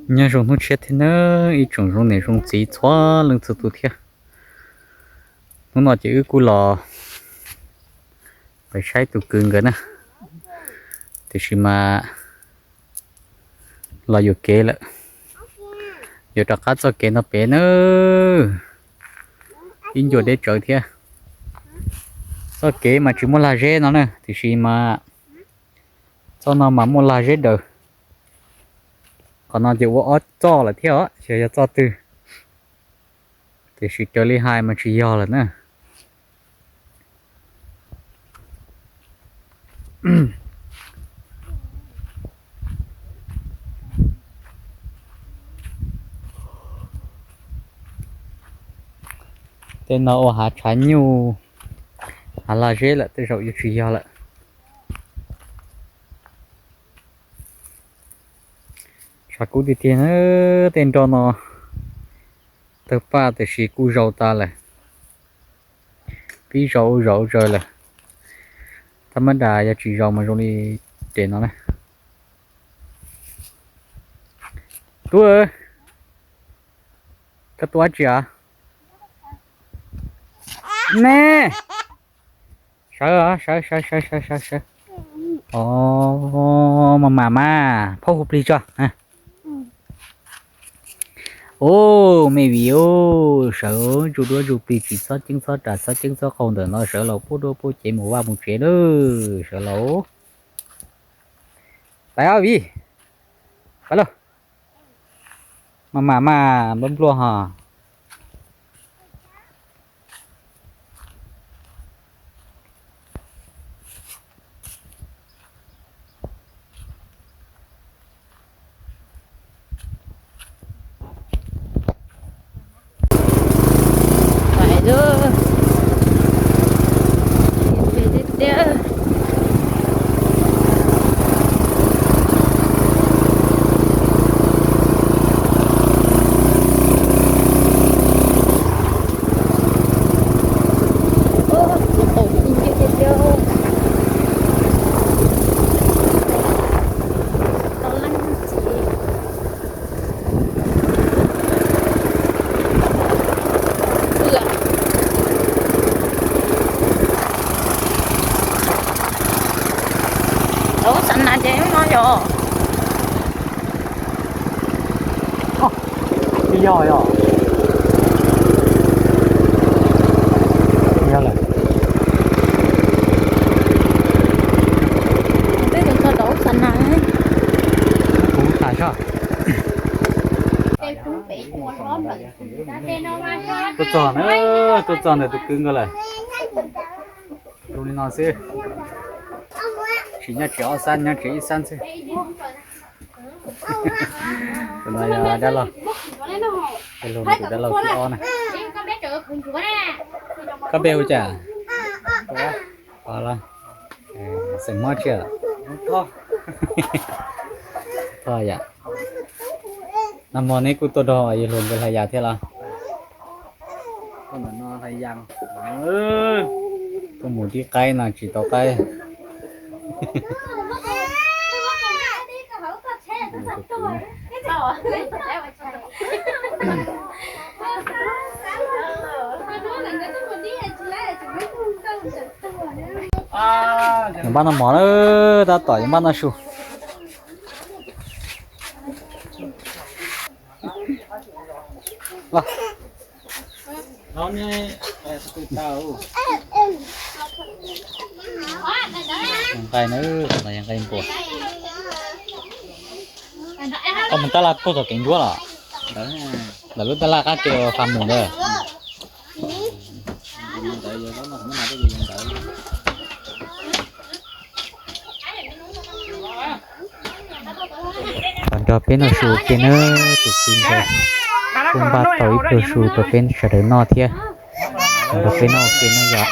Nyob zoo hnub tshiab thiab nawb ib tsoom zoo niam zoo txiv txhua leej txhua tus thiab. Hnub no ces wb kuj los pais saib tus kwv nkawd na, tiam sis mas los yuam kev lawm. Yuav rov qab txoj kev no pem nawb, ib ncua deb tsawv thiab. Txoj kev mas tsis muaj lag zeb no na, tiam sis mas txoj no mas muaj lag zeb daws. Qhov no ces ua ob txoj lawm thiab os, xyov yog txoj twg, tiam sis raws li hais mas tsis yog lawm na. Tej no ua hav tshav nyuj, hav lag zeb lawm, tej zaum yuav tsis yog lawm. Tshav kub tiag tiag na, tej nroj no tawg paj tiam sis kuj zaus tas lawm. Pib zaus ua zaus ua zaws lawm. Tab mab das yog tsis zaus mas zoo li tes no na. Tub, koj tua dab tsi os? Ne, sawv, sawv, sawv, sawv, sawv, sawv. Os, mas mam mas phob hu plig tso. Os, me viv, sawv ntsuj duab ntsuj plig tsis txhob ceeb txhob ras txhob ceeb txhob qaug ntawm no, sawv los pub duab pub cev mus vaj mus tsev lawm, sawv lauj. Pais os viv, pais lauj. Mas mam mas nplua nplua hos. Ub, xav nas ces ub no yog. Tsis yog yog. Yog lawm. Peb tus txog rau ub xav nas. Kuv tham soj. Tuaj txog na, tuaj txog ntawm tus kwv nkawd lawm. Zoo li no xwb. Tsis nyob tsev ob xab, nyob tsev ib xab xwb. Tus no yog dab laug, dab laug, tus dab laug thib ob na. Koj npe hu cas? Xeem Hmoob tsi? Thoj yam. Nag hmo neb kuj tuaj nrog yawg hluas nkawd hlais yas thiab los? Tuaj mus dib qaib no tsis tau qaib. Yog npaj noj mov na, tab tom yog npaj noj su. Nqaij na, nqaij npua. Koj mus tab laj puag tom kev ntsuab los? Ntawm lub tab laj qab ke ua fa mus ntawd. Nrog peb noj su ua ke na, tus kwv ntawd kuj npaj tau ib pluag su rau peb sawv daws noj thiab. Nrog peb noj ua ke na yom.